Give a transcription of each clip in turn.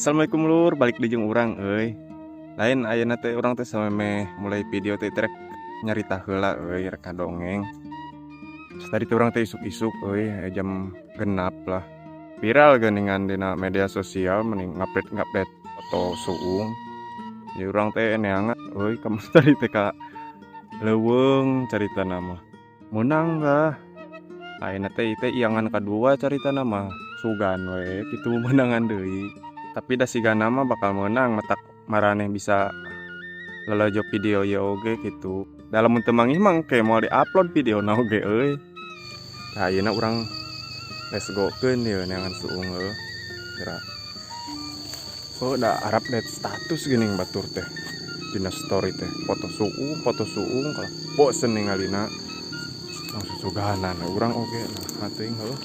Assalamualaikum lur, balik deui jeung urang euy. Lain ayeuna teh urang teh samemeh mulai video teh rek nyarita heula euy, rek ngadongeng. Terus tadi teh urang teh isuk-isuk euy, jam genap lah. Viral geuningan dina media sosial mending ngupdate-ngupdate foto suung. Jadi urang teh neangan euy kamu tadi teh ka leuweung caritana mah. Meunang lah. Ayeuna teh ieu teh iangan kadua caritana mah. Sugan we kitu meunangan deui. Tapi da sigana mah bakal meunang matak maraneh bisa lalajo video ieu oge kitu. Da lamun teu manggih mah engke moal di-upload videona oge euy. Tah ayeuna urang let's go keun ieu neangan suung heuh. Geura. Oh da arapdate status geuning batur teh. Dina story teh foto suung kalah bosen ningalina. Langsung suganan urang oge nah teuing heuh.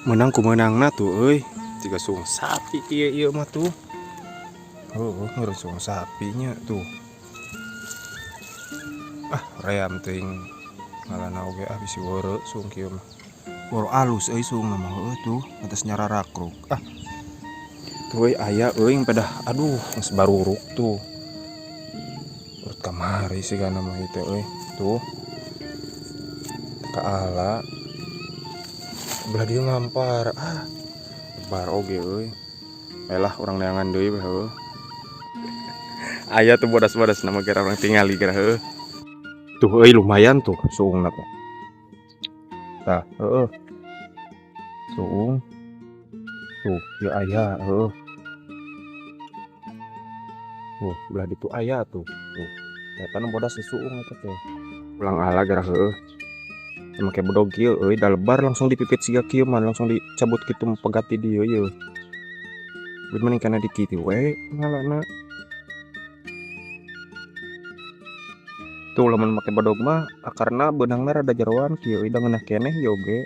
Meunang ku meunangna tuh euy. Jiga suung sapi kieu ieu mah tuh. Heuh, ngeureun suung sapinya tuh. Ah, ream teuing ngalana oge ah bisi weureu suung kieu mah. Weureu alus euy suungna mah heueuh tuh, atas nyararakruk. Ah. Tuh euy aya euy pedah aduh geus baruruk tuh. Urut kamari sigana mah ieu teh euy. Tuh. Ka ala. Belah dieu ngampar. Ah. Bar oge euy. Baelah urang neangan deui we heueuh. Aya tuh bodas-bodas nama geura urang tingali geura heueuh. Tuh euy lumayan tuh suungna teh. Tah, heueuh. Suung. Tuh, ieu aya heueuh. Tuh, belah ditu aya tuh. Tuh. Eta nu bodas di suung eta teh. Ulang ala geura heueuh. Make bedog kieu euy da lebar langsung dipipit siga kieu mah langsung dicabut kitu pegat di dieu ieu. Geus mending kana di kitu we ngalana. Tuh lamun make bedog mah akarna beunangna rada jeroan kieu euy da ngeunah keneh ieu oge.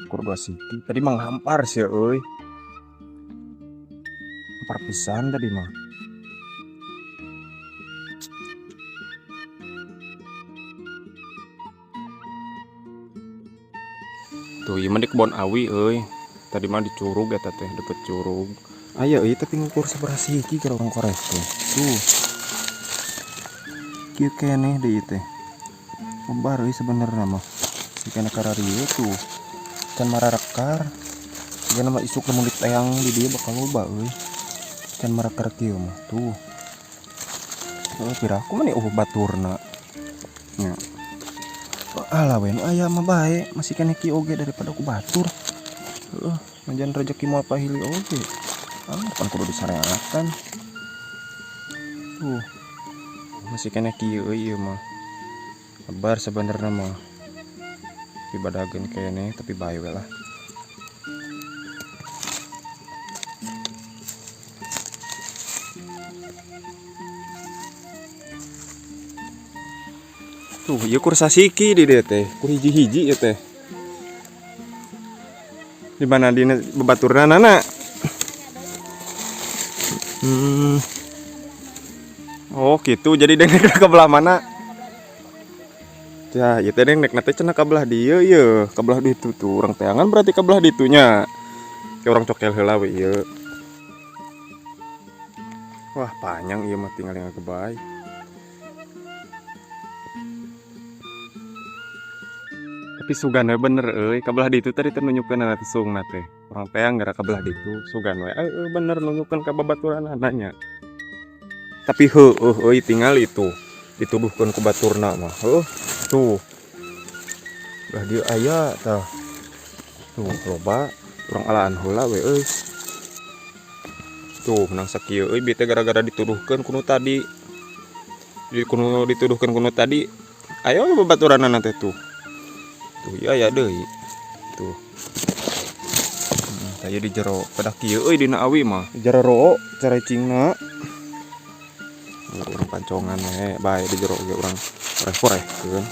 Ukur 2 siki tadi mah ngampar sih euy. Ngampar pisan tadi mah. Tuh ieu mah di kebon awi euy. Tadi mah di curug eta teh, deket curug. Aya euy tapi ngukur sabaraha siki keur urang korek teh. Tuh. Kieu keneh deui teh. Lebar euy sebenarna mah. Dikena kararieu tuh. Can mararekar. Sigana mah isuk lamun diteang di dieu bakal loba euy. Can marekar kieu mah tuh. Heuh piraku mah eueuh baturna. Nya. Alah we nu aya mah bae, masih keneh kieu oge daripada ku batur. Heuh, majan rejeki moal pahili oge. Ah, pan kudu disareatan. Tuh. Masih keneh kieu euy ieu mah. Lebar sebenarna mah. Tapi badageun keneh tapi bae we lah. Tuh, ieu kur sasiki di dieu teh, kur hiji-hiji ieu teh. Di mana dina babaturna nana? Oh, gitu. Jadi dengek ke belah mana? Ya, ieu teh dengek teh cenah ka belah dieu ieu, ka belah ditu tuh. Urang teangan berarti ka belah ditunya. Ke urang cokel heula we ieu. Wah, panjang ieu mah tinggal ngagebay. Tapi sugan we bener euy, ka belah ditu tadi teh nunjukkeun na teh suungna teh. Urang teang gara ka belah ditu, sugan we. Eueuh bener nunjukkeun ka babaturanana nya. Tapi heueuh euy tingali tuh. Dituduhkeun ku baturna mah. Heuh, tuh. Belah dieu aya tah. Tuh loba urang alaan heula we euy. Tuh menang sakieu euy bieu teh gara-gara dituduhkeun kuno tadi. Di kuno dituduhkeun kuno tadi. Ayo babaturanana teh tuh. Tuh ieu aya deui. Tuh. Tah ieu di jero pedah kieu euy dina awi mah. Di jero carecingna. Urang Urang pancongan we bae di jero ge urang koreh-korehkeun.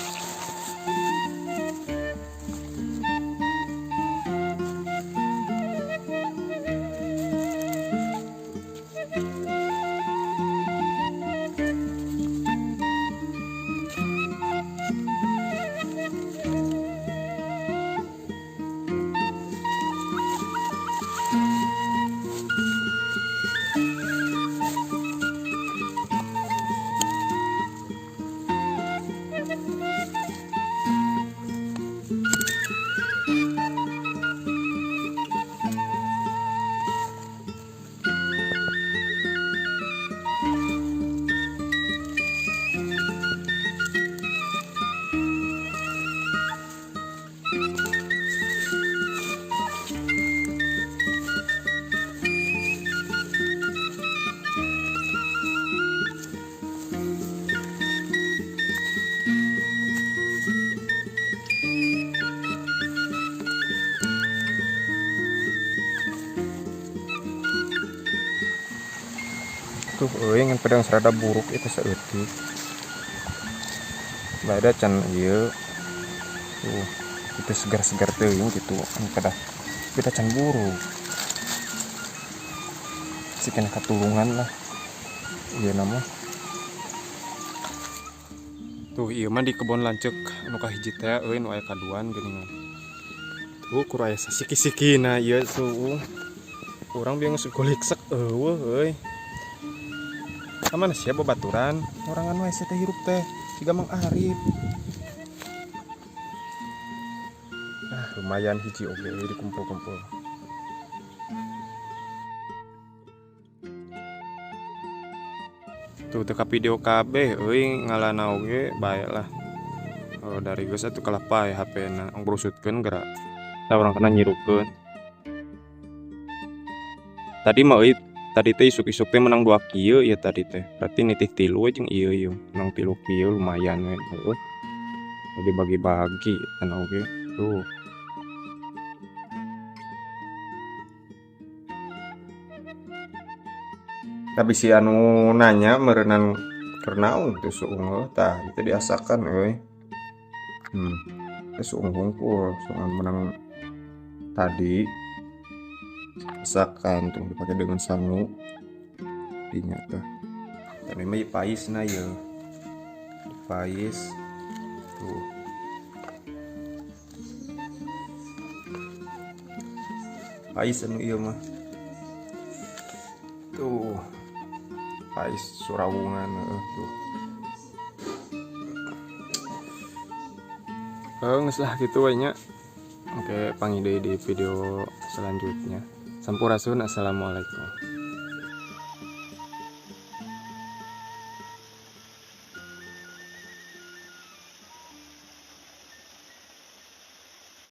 Tuh euy ngan pedang serada buruk itu saeutik. Bada can ieu. Tuh, itu segar-segar teuing gitu anu pedah. Beda can buruk. Sikena katulungan lah. Ieu nama. Tuh ieu mah di kebon lanceuk anu kahiji teh euy nu aya kaduan geuningan. Tuh kur aya sasiki-sikina ieu suung. Urang bieu geus golik sek eueuh euy. Kamana sia babaturan? Orangan wae sia teh hirup teh siga Mang Arif. Ah, lumayan hiji oge euy dikumpul-kumpul. Tuh teu ka video kabeh euy ngalana oge bae lah. Oh, dari geus atuh kalah pae HP na ngrusutkeun geura. Tah urang kana nyirukeun. Tadi mah euy tadi teh isuk-isuk teh menang 2 kieu ya tadi teh. Berarti nitih 3 jeung ieu ieu. Menang 3 kieu lumayan we heueuh. Jadi bagi-bagi cenah oge. Tuh. Tapi si anu nanya meureunan keur naon teh suung heuh tah itu diasakan euy. Teh suung hungkul, suung menang tadi. Asakan tuh dipakai dengan sangu dinya teh. Dan ini mah paisna ieu. Pais tuh. Pais anu ieu mah. Tuh. Pais surawungan heueuh tuh. Geus lah kitu we nya. Oke, panggil deui di video selanjutnya. Sampurasun, assalamualaikum.